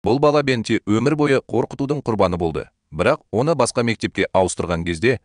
Бұл бала Бенте өмір бойы қорқытудың құрбаны болды. Бірақ оны басқа мектепке ауыстырған кезде,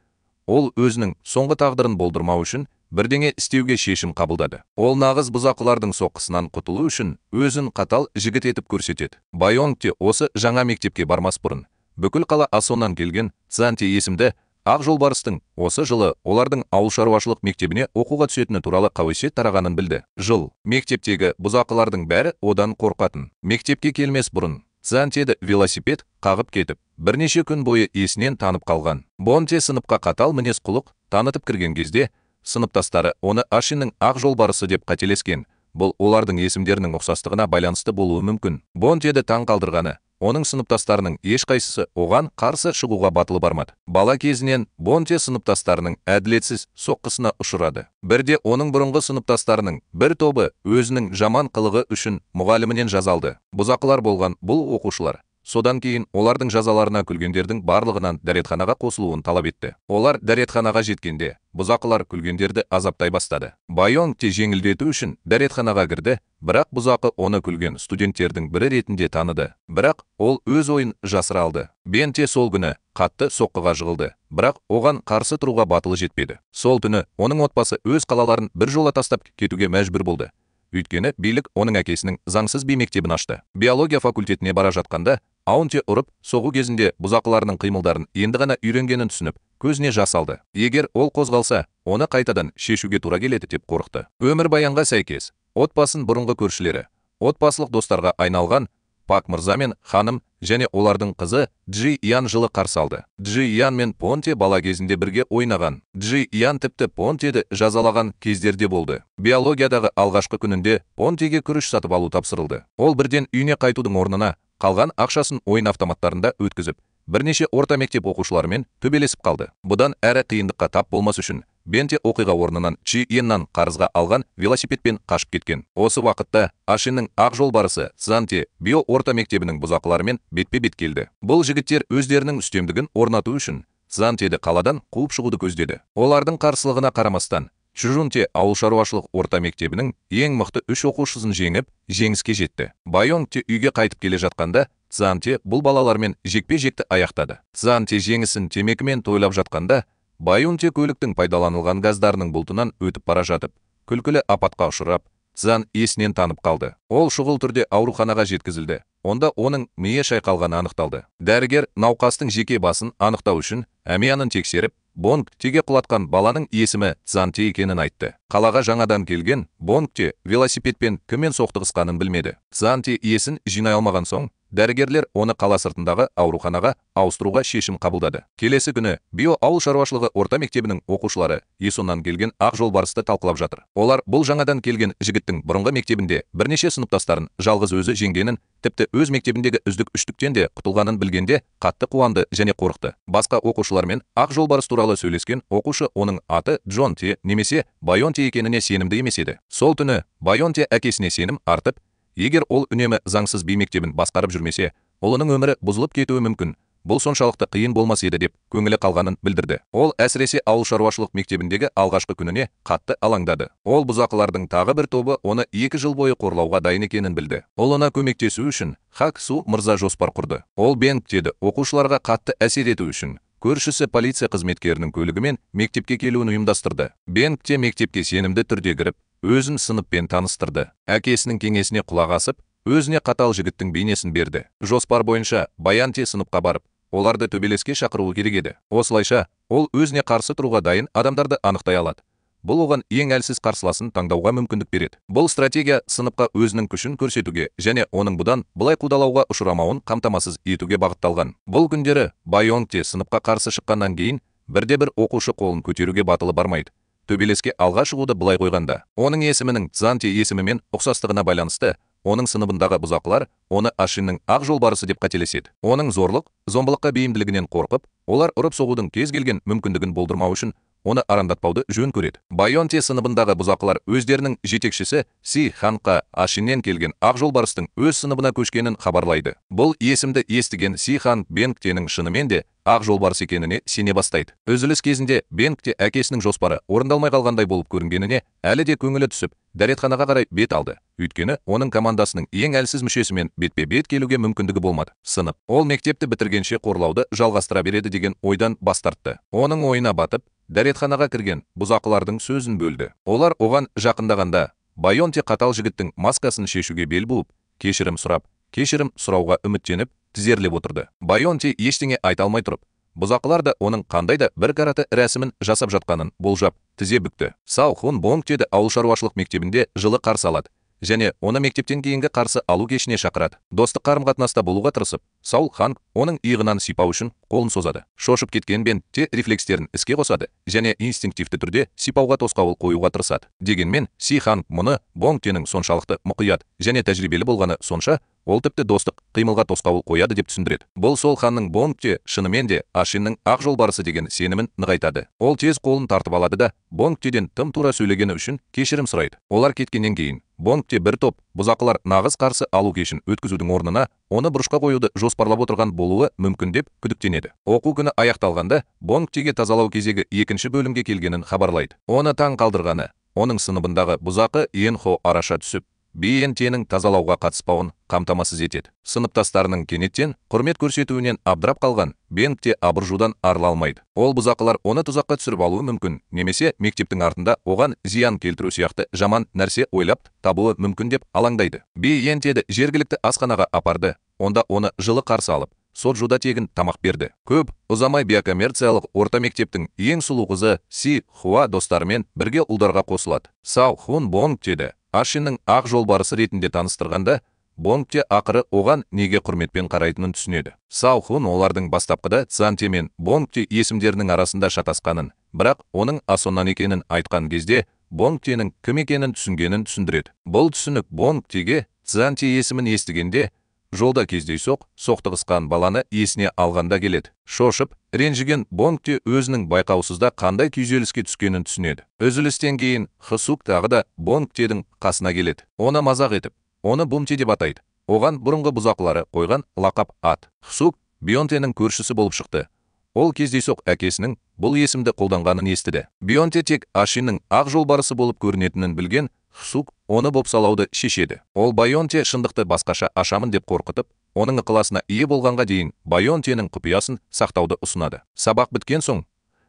ол өзінің соңғы тағдырын болдырмау үшін бірдеңе істеуге шешім қабылдады. Ол нағыз бұзақылардың соққысынан құтылу үшін өзін қатал жігіт етіп көрсетеді. Байонг те осы жаңа мектепке бармас бұрын бүкіл қала Асоннан келген Цзанте есімді ақ жолбарыстың осы жылы олардың ауыл шаруашылық мектебіне оқуға түсетіні туралы қауесет тарағанын білді. Жыл мектептегі бұзақылардың бәрі одан қорқатын. Мектепке келмес бұрын Цзантеді велосипед қағып кетіп, бірнеше күн бойы есінен танып қалған. Бонте сыныпқа қатал мінез құлық танытып кірген кезде, сыныптастары оны Ашиннің ақ жолбарысы деп қателескен. Бұл олардың есімдерінің ұқсастығына байланысты болуы мүмкін. Бонтеді таң қалдырғаны, оның сыныптастарының ешқайсысы оған қарсы шығуға батылы бармады. Бала кезінен Бонте сыныптастарының әділетсіз соққысына ұшырады. Бірде оның бұрынғы сыныптастарының бір тобы өзінің жаман қылығы үшін мұғалімінен жаза алды. Бұзақылар болған бұл оқушылар содан кейін олардың жазаларына күлгендердің барлығынан дәретханаға қосылуын талап етті. Олар дәретханаға жеткенде, бұзақылар күлгендерді азаптай бастады. Байонг те жеңілдету үшін дәретханаға кірді, бірақ бұзақы оны күлген студенттердің бірі ретінде таныды. Бірақ ол өз ойын жасыра алды. Бенте сол күні қатты соққыға жығылды, бірақ оған қарсы тұруға батылы жетпеді. Сол түні оның отбасы өз қалаларын біржола тастап кетуге мәжбүр болды. Өйткені билік оның әкесінің заңсыз би мектебін ашты. Биология факультетіне бара жатқанда, Аунте ұрып, соғу кезінде бұзақыларының қимылдарын енді ғана үйренгенін түсініп, көзіне жас алды. Егер ол қозғалса, оны қайтадан шешуге тура келеді деп қорықты. Өмірбаянға сәйкес, отбасын бұрынғы көршілері, отбасылық достарға айналған Пак мырза мен ханым және олардың қызы Джи Ян жылы қарсы алды. Джи Ян мен Понте бала кезінде бірге ойнаған. Джи Ян тіпті Понтеді жазалаған кездерде болды. Биологиядағы алғашқы күнінде Понтеге күріш сатып алу тапсырылды. Ол бірден үйіне қайтудың орнына қалған ақшасын ойын автоматтарында өткізіп, бірнеше орта мектеп оқушыларымен төбелесіп қалды. Бұдан әрі қиындыққа тап болмас үшін Бенте оқиға орнынан Чи Йеннан қарызға алған велосипедпен қашып кеткен. Осы уақытта Ашиннің ақ жолбарысы Цзанте био орта мектебінің бұзақыларымен бетпе-бет келді. Бұл жігіттер өздерінің үстемдігін орнату үшін Цзантеді қаладан қуып шығуды көздеді. Олардың қарсылығына қарамастан, Чжунте ауыл шаруашылық орта мектебінің ең мықты 3 оқушысын жеңіп, жеңіске жетті. Байонг те үйге қайтып келе жатқанда, Цзанте бұл балалармен жекпе-жекті аяқтады. Цзанте жеңісін темекімен тойлап жатқанда, Байонте көліктің пайдаланылған газдарының бұлтынан өтіп бара жатып, күлкілі апатқа ұшырап, Цзан есінен танып қалды. Ол шұғыл түрде ауруханаға жеткізілді. Онда оның миы шайқалғаны анықталды. Дәрігер науқастың жеке басын анықтау үшін әмиянын тексеріп, Бонг теге құлатқан баланың есімі Цзанте екенін айтты. Қалаға жаңадан келген Бонг те велосипедпен кіммен соқтығысқанын білмеді. Цзанте есін жинай алмаған соң, дәрігерлер оны қала сыртындағы ауруханаға ауыстыруға шешім қабылдады. Келесі күні био ауыл шаруашылығы орта мектебінің оқушылары Есоннан келген ақ жолбарысты талқылап жатыр. Олар бұл жаңадан келген жігіттің бұрынғы мектебінде бірнеше сыныптастарын жалғыз өзі жеңгенін, тіпті өз мектебіндегі үздік үштіктен де құтылғанын білгенде қатты қуанды және қорықты. Басқа оқушылармен ақ жолбарыс туралы сөйлескен оқушы оның аты Джон Те немесе Байон Те екеніне сенімді емес еді. Сол түні Байон Те әкесіне сенім артып, егер ол үнемі заңсыз би мектебін басқарып жүрмесе, ұлының өмірі бұзылып кетуі мүмкін. Бұл соншалықты қиын болмас еді деп көңілі қалғанын білдірді. Ол әсіресе ауыл шаруашылық мектебіндегі алғашқы күніне қатты алаңдады. Ол бұзақылардың тағы бір тобы оны 2 жыл бойы қорлауға дайын екенін білді. Ұлына көмектесу үшін Хак Су мырза жоспар құрды. Ол Бенг деді оқушыларға қатты әсер ету үшін көршісі полиция қызметкерінің көлігімен мектепке келуін ұйымдастырды. Бенг те мектепке сенімді түрде кіріп, өзін сыныппен таныстырды. Әкесінің кеңесіне құлақ асып, өзіне қатал жігіттің бейнесін берді. Жоспар бойынша Баянте сыныпқа барып, оларды төбелеске шақыруы керек еді. Осылайша, ол өзіне қарсы тұруға дайын адамдарды анықтай алады. Бұл оған ең әлсіз қарсыласын таңдауға мүмкіндік береді. Бұл стратегия сыныпқа өзінің күшін көрсетуге және оның бұдан былай қудалауға ұшырамауын қамтамасыз етуге бағытталған. Бұл күндері Байонг те сыныпқа қарсы шыққаннан кейін бірде-бір оқушы қолын көтеруге батылы бармайды. Төбелеске алға шығуды былай қойғанда, оның есімінің Цзанте есімімен ұқсастығына байланысты, оның сыныбындағы бұзақылар оны Ашиннің ақ жолбарысы деп қателеседі. Оның зорлық, зомбылыққа бейімділігінен қорқып, олар ұрып соғудың кез келген мүмкіндігін болдырмау үшін оны арандатпауды жөн көреді. Байонте сыныбындағы бұзақылар өздерінің жетекшісі Си Ханға Ашиннен келген ақ жолбарыстың өз сыныбына көшкенін хабарлайды. Бұл есімді естіген Си Хан Бенгтенің шынымен де ақ жолбарыс екеніне сене бастайды. Үзіліс кезінде Бенг Те әкесінің жоспары орындалмай қалғандай болып көрінгеніне әлі де көңілі түсіп, дәретханаға қарай бет алды. Өйткені оның командасының ең әлсіз мүшесімен бетпе-бет келуге мүмкіндігі болмады. Сынып. Ол мектепті бітіргенше қорлауды жалғастыра береді деген ойдан бас тартты. Оның ойына батып, дәретханаға кірген бұзақылардың сөзін бөлді. Олар оған жақындағанда, Байонте қатал жігіттің маскасын шешуге бел буып, кешірім сұрап, кешірім сұрауға үміттеніп, тізерлеп отырды. Байонте ештеңе айта алмай тұрып, бұзақылар да оның қандай да бір караты рәсімін жасап жатқанын болжап, тізе бүкті. Сау Хун Бонгтеді ауыл шаруашылық мектебінде жылы қарсы алады және оны мектептен кейінгі қарсы алу кешіне шақырады. Достық қарым-қатынаста болуға тырысып, Саул Ханг оның иығынан сипау үшін қолын созады. Шошып кеткен Бен Те рефлекстерін іске қосады және инстинктивті түрде сипауға тосқауыл қоюға тырысады. Дегенмен, Си Ханг мұны Бонгтенің соншалықты мұқият және тәжірибелі болғаны сонша, ол тіпті достық қимылға тосқауыл қояды деп түсіндіреді. Бұл сол ханның Бонгте шынымен де Ашиннің ақ жолбарысы деген сенімін нығайтады. Ол тез қолын тартып алады да, Бонгтеден тым тура сөйлегені үшін кешірім сұрайды. Олар кеткеннен кейін Бонгте бір топ бұзақылар нағыз қарсы алу кешін өткізудің орнына оны бұрышқа қоюды жоспарлап отырған болуы мүмкін деп күдіктенеді. Оқу күні аяқталғанда Бонгтеге тазалау кезегі екінші бөлімге келгенін хабарлайды. Оны таң қалдырғаны, оның сыныбындағы бұзақы Енхо араша түсіп, БНТ-нің тазалауға қатыспауын қамтамасыз етеді. Сыныптастарының кенеттен құрмет көрсетуінен абдырап қалған Бенг Те абыржудан арыла алмайды. Ол бұзақылар оны тұзаққа түсіріп алуы мүмкін, немесе мектептің артында оған зиян келтіру сияқты жаман нәрсе ойлап табуы мүмкін деп алаңдайды. БНТ-ді жергілікті асханаға апарды, онда оны жылы қарсы алып, соджуда тегін тамақ берді. Көп ұзамай биокоммерциялық орта мектептің ең сұлу қызы Си Хуа достарымен бірге ұлдарға қосылады. Сау Хун Бонгтеді Ашиннің ақ жолбарысы ретінде таныстырғанда, Бонгте ақыры оған неге құрметпен қарайтынын түсінеді. Сау Хун олардың бастапқыда Цанте мен Бонгте есімдерінің арасында шатасқанын, бірақ оның Асоннан екенін айтқан кезде Бонгтенің кім екенін түсінгенін түсіндіреді. Бұл түсінік Бонгтеге Цанте есімін естігенде, жолда кездейсоқ соқтығысқан баланы есіне алғанда келеді. Шошып, ренжіген Бонгте өзінің байқаусызда қандай күйзеліске түскенін түсінеді. Үзілістен кейін Хысук тағы да Бонгтедің қасына келеді. Оны мазақ етіп, оны Бумте деп атайды. Оған бұрынғы бұзақылары қойған лақап ат. Хысук Бионтенің көршісі болып шықты. Ол кездейсоқ әкесінің бұл есімді қолданғанын естіді. Бионте тек Ашиннің ақ жолбарысы болып көрінетінін білген Хысук оны бопсалауды шешеді. Ол Байонте шындықты басқаша ашамын деп қорқытып, оның ықыласына ие болғанға дейін Байонтенің құпиясын сақтауды ұсынады. Сабақ біткен соң,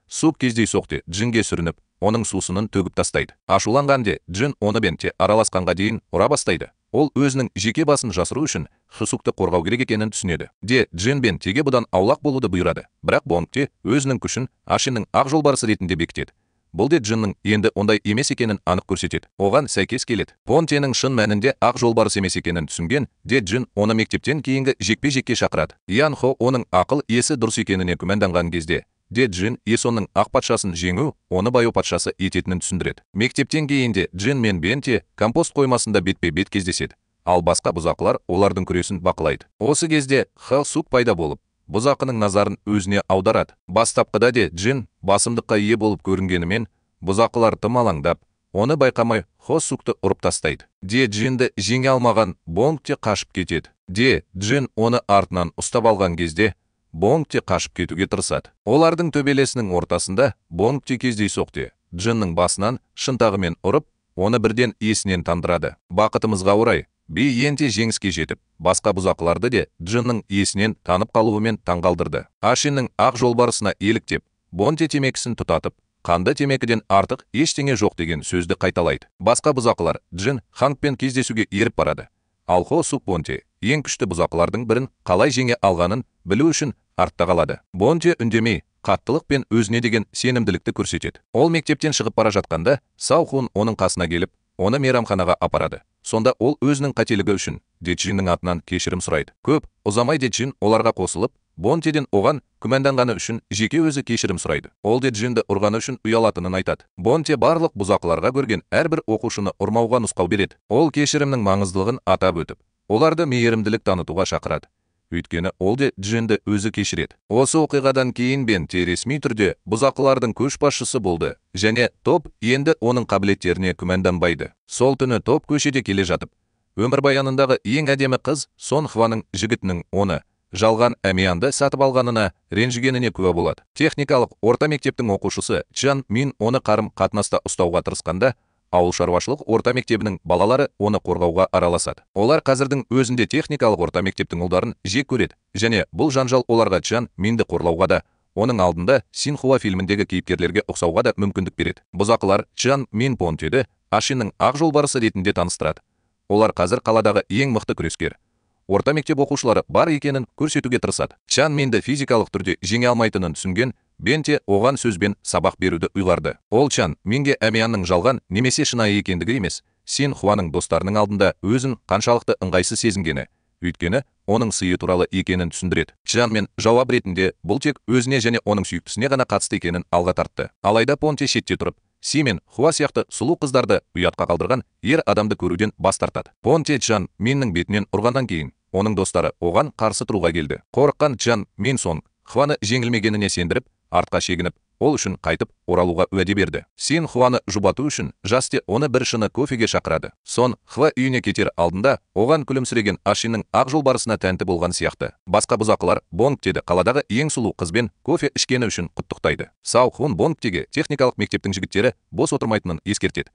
Сук кездейсоқте Джинге сүрініп, оның сусынын төгіп тастайды. Ашуланған де Джин оны Бенте араласқанға дейін ұра бастайды. Ол өзінің жеке басын жасыру үшін Хысукты қорғау керек екенін түсінеді. Де Джин бен Теге бұдан аулақ болуды бұйырады. Бірақ Бонгте өзінің күшін Ашиннің ақ жолбарысы ретінде бекітеді. Бұл де Джиннің енді ондай емес екенін анық көрсетеді. Оған сәйкес келеді. Понтенің шын мәнінде ақ жолбарыс емес екенін түсінген де Джин оны мектептен кейінгі жекпе-жекке шақырады. Ян Хо оның ақыл есі дұрыс екеніне күмәнданған кезде де Джин Есонның ақ патшасын жеңу оны баю патшасы ететінін түсіндіреді. Мектептен кейін де Джин мен Бенте компост қоймасында бетпе-бет кездеседі. Ал басқа бұзақылар олардың күресін бақылайды. Осы кезде Хэ Сук пайда болып, бұзақының назарын өзіне аударады. Бастапқыда де Джин басымдыққа ие болып көрінгенімен, бұзақылар тым алаңдап, оны байқамай Хо Сукты ұрып тастайды. Де Джинді жеңе алмаған Бонгте қашып кетеді. Де Джин оны артынан ұстап алған кезде, Бонгте қашып кетуге тырысады. Олардың төбелесінің ортасында Бонгте кездейсоқте Джиннің басынан шынтағымен ұрып, оны бірден есінен тандырады. Бақытымызға орай, Бейенте жеңіске жетіп, басқа бұзақыларды де Джиннің есінен танып қалуымен таңғалдырды. Ашиннің ақ жолбарысына еліктеп, Бонте темекісін тұтатып, қанды темекіден артық ештеңе жоқ деген сөзді қайталайды. Басқа бұзақылар Джин Хангпен кездесуге еріп барады. Ал Хо Сук Бонте ең күшті бұзақылардың бірін қалай жеңе алғанын білу үшін артта қалады. Бонте үндемей, қаттылық пен өзіне деген сенімділікті көрсетеді. Ол мектептен шығып бара жатқанда, Сау Хун оның қасына келіп, оны мейрамханаға апарады. Сонда ол өзінің қателігі үшін Де Джиннің атынан кешірім сұрайды. Көп ұзамай Де Джин оларға қосылып, Бонтеден оған күмәнданғаны үшін жеке өзі кешірім сұрайды. Ол Де Джинді ұрғаны үшін ұялатынын айтады. Бонте барлық бұзақыларға көрген әрбір оқушыны ұрмауға нұсқау береді. Ол кешірімнің маңыздылығын атап өтіп, оларды мейірімділік танытуға шақырады. Өйткені ол де Джинді өзі кешіреді. Осы оқиғадан кейін Бенте ресми түрде бұзақылардың көшбасшысы болды және топ енді оның қабілеттеріне күмәнданбайды. Сол түні топ көшеде келе жатып, өмірбаянындағы ең әдемі қыз Сон Хваның жігітінің оны жалған әмиянды сатып алғанына ренжігеніне куә болады. Техникалық орта мектептің оқушысы Чжан Мин оны қарым-қатынаста ұстауға тырысқанда, ауыл шаруашылық орта мектебінің балалары оны қорғауға араласады. Олар қазірдің өзінде техникалық орта мектептің ұлдарын жек көреді және бұл жанжал оларға Чжан Минді қорлауға да, оның алдында Синхуа фильміндегі кейіпкерлерге ұқсауға да мүмкіндік береді. Бұзақылар Чжан Мин Понтеді Ашиннің ақ жолбарысы ретінде таныстырады. Олар қазір қаладағы ең мықты күрескер орта мектеп оқушылары бар екенін көрсетуге тырысады. Чжан Минді физикалық түрде жеңе алмайтынын түсінген Бенте оған сөзбен сабақ беруді ұйғарды. Ол Чжан Минге әмиянның жалған немесе шынайы екендігі емес, Синхуаның достарының алдында өзін қаншалықты ыңғайсыз сезінгені, өйткені оның сыйы туралы екенін түсіндіреді. Чжан Мин жауап ретінде бұл тек өзіне және оның сүйіктісіне ғана қатысты екенін алға тартты. Алайда Понте шетте тұрып, Си мен Хуа сияқты сұлу қыздарды ұятқа қалдырған ер адамды көруден бас тартады. Понте Чжан Миннің бетінен ұрғаннан кейін оның достары оған қарсы тұруға келді. Қорыққан Чжан Мин Сон Хваны жеңілмегеніне сендіріп, артқа шегініп, ол үшін қайтып оралуға уәде берді. Син Хуаны жұбату үшін Жасте оны бір шыны кофеге шақырады. Сон Хва үйіне кетер алдында оған күлімсіреген Ашиннің ақ жолбарысына тәнті болған сияқты. Басқа бұзақылар Бонгтеді қаладағы ең сұлу қызбен кофе ішкені үшін құттықтайды. Сао Хун Бонгтеге техникалық мектептің жігіттері бос отырмайтынын ескертеді.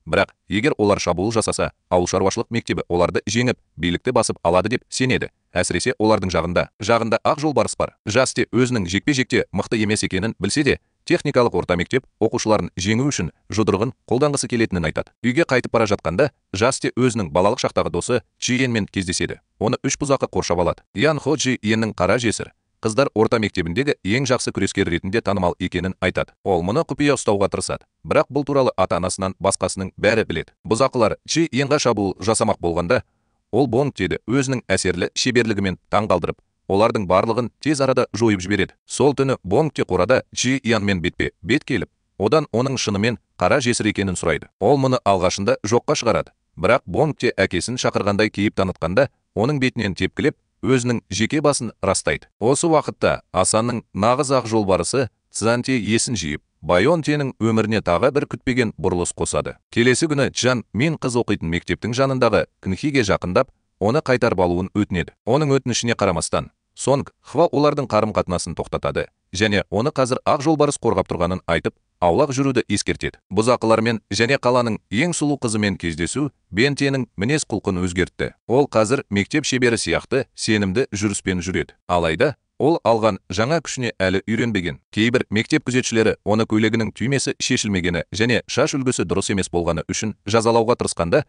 Бірақ егер олар шабуыл жасаса, ауыл шаруашылық мектебі оларды жеңіп, билікті басып алады деп сенеді. Әсіресе олардың жағында ақ жолбарыс бар. Жасте өзінің жекпе-жекте мықты емес екенін білсе де, техникалық орта мектеп оқушыларын жеңу үшін жұдырығын қолданғысы келетінін айтады. Үйге қайтып бара жатқанда, Жасте өзінің балалық шақтағы досы Чжиенмен кездеседі. Оны үш бұзақы қоршап алады. Ян Хо Чжиеннің қара жесір қыздар орта мектебіндегі ең жақсы күрескер ретінде танымал екенін айтады. Ол мұны құпия ұстауға тырысады, бірақ бұл туралы ата-анасынан басқасының бәрі біледі. Бұзақылар Чжиенға шабуыл жасамақ болғанда, ол Бонгтеді өзінің әсерлі шеберлігімен таң қалдырып, олардың барлығын тез арада жойып жібереді. Сол түні Бонгте қорада Чжиенмен бетпе-бет келіп, одан оның шынымен қара жесір екенін сұрайды. Ол мұны алғашында жоққа шығарады, бірақ Бонгте әкесін шақырғандай кейіп танытқанда, оның бетінен тепкілеп, өзінің жеке басын растайды. Осы уақытта Асанның нағыз ақ жолбарысы Цзанте есін жиып, Байонтенің өміріне тағы бір күтпеген бұрылыс қосады. Келесі күні Чжан Мин қыз оқитын мектептің жанындағы Кнхиге жақындап, оны қайтарып алуын өтінеді. Оның өтінішіне қарамастан, Сонг Хва олардың қарым-қатынасын тоқтатады және оны қазір ақ жолбарыс қорғап тұрғанын айтып, аулақ жүруді ескертеді. Бұзақылармен және қаланың ең сұлу қызымен кездесу Бентенің мінез құлқын өзгертті. Ол қазір мектеп шебері сияқты сенімді жүріспен жүреді. Алайда ол алған жаңа күшіне әлі үйренбеген. Кейбір мектеп күзетшілері оны көйлегінің түймесі шешілмегені және шаш үлгісі дұрыс емес болғаны үшін жазалауға тырысқанда,